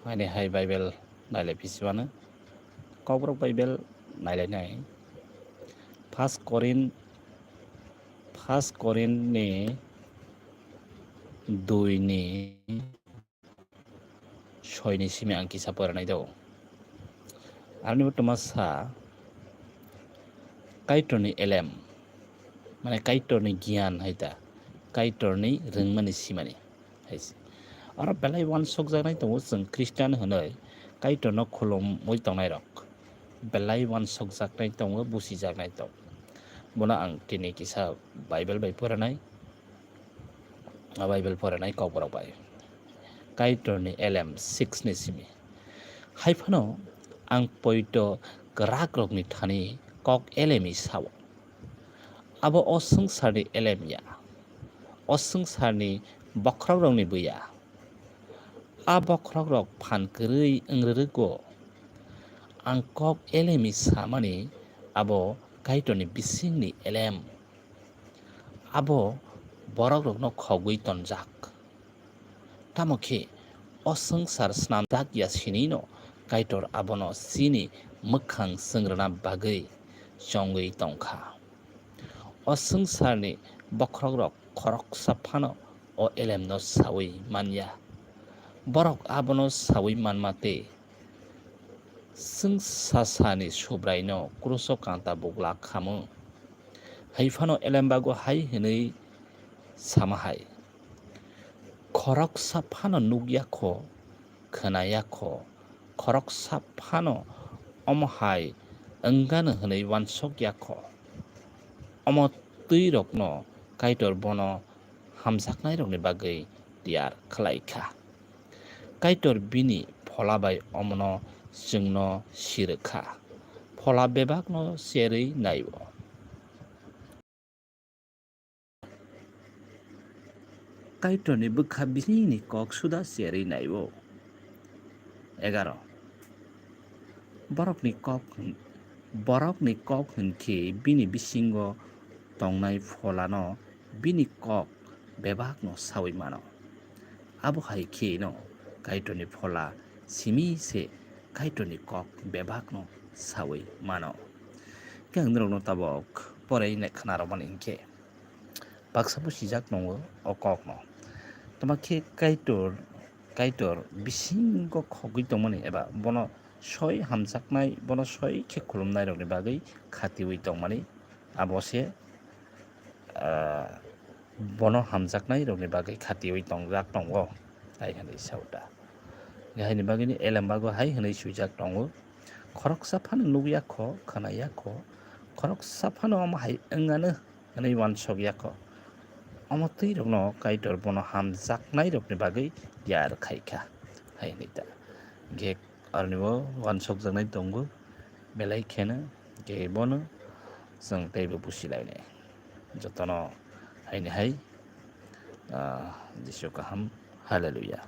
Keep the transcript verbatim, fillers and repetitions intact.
Haini hai Bible nailai phi siwano. Kokborok Bible nailainai. First Korin, First Korin ni dui ni soi ni simi ang kisa porinai do. Aroni bo toma sa Kaitorni elem, mane Kaitorni giyan hai ta, Kaitorni ringmani simani hai se. Oro belai wansokjaknai tongo chwng Christian hwnwi Kaitorno khulumwi tongnairok. Belai wansokjaknai tongo, busijaknai tongo. Bono ang tini kisa Bible bai porinai. A Bible porinai kokborok bai. Kaitorni elem six ni simi. Hai phano ang poito kwrakrokni thani kok elemi sao. Abo o swngcharni elem ya. O swngcharni bokhorokrokni bo ya. A bokhorokrok phan kwrwi wng rwrwgo. Ang kok elemi samani abo Kaitorni bisingni elem. Abo borokrokno khogwi tonjak. Tamo khe o swngchar snamjak ya sinino Kaitor abono chini mwkhang chwng rwna bagwi chongwi tongkha. O swngcharni bokhorokrok khoroksa phano o elemno saui man ya. Borok abono saui manma tei chwng sasani Subraino kruso kanta bugla khamu. Hai phano elembago hai hwnwi sama hai, khoroksa phano nukya kho, khwnaya kho, khoroksa phano omo hai wngano hwnwi wansokya kho. Omo twirokno Kaitor bono hamjaknairokni bagwi tiyar khlai kha. Kaitor bini Phola bai omono chwngno sirwk kha. Phola bebakno cherwi nai-o. Kaitorni bwkha bisingni kok suda cherwi nai-o. Egaro. Borokni kok hwn-, borokni kok hwn khe bini bisingo tongnai Pholano bini kok bebakno saui mano. Abo hai kheno Kaitorni Phola simi se Kaitorni kok bebakno saui mano. Khe ang norokno tabok porai nai khna rwmani hinkhe baksa bo sijak tongo o kokno. Tamo khe Kaitor, Kaitor bisingo khogwi tongmani eba bono soi hamjaknai, bono soi khe khulumnairokni bagwi khatiui tongmani abo se, ah, bono hamjaknairokni bagwi khatiui tongjak tongo, hai hwnwi sao ta. Haini bagwino elembago hai hwnwi swijak tongo, khoroksa phano nukya kho, khwnaya kho, khoroksa phano omo hai wngano hwnwi wansokya kho. Omo twi rokno Kaitor bono hamjaknai rokni bagwi tiyar khai kha, hai hwnwi ta. Hinkhe aroni bo wansokjaknai tongo, belai kheno, hinkhe bono chwng teibo busi lainai. Jotono haini hai, ah, Jisu kaham, Hallelujah.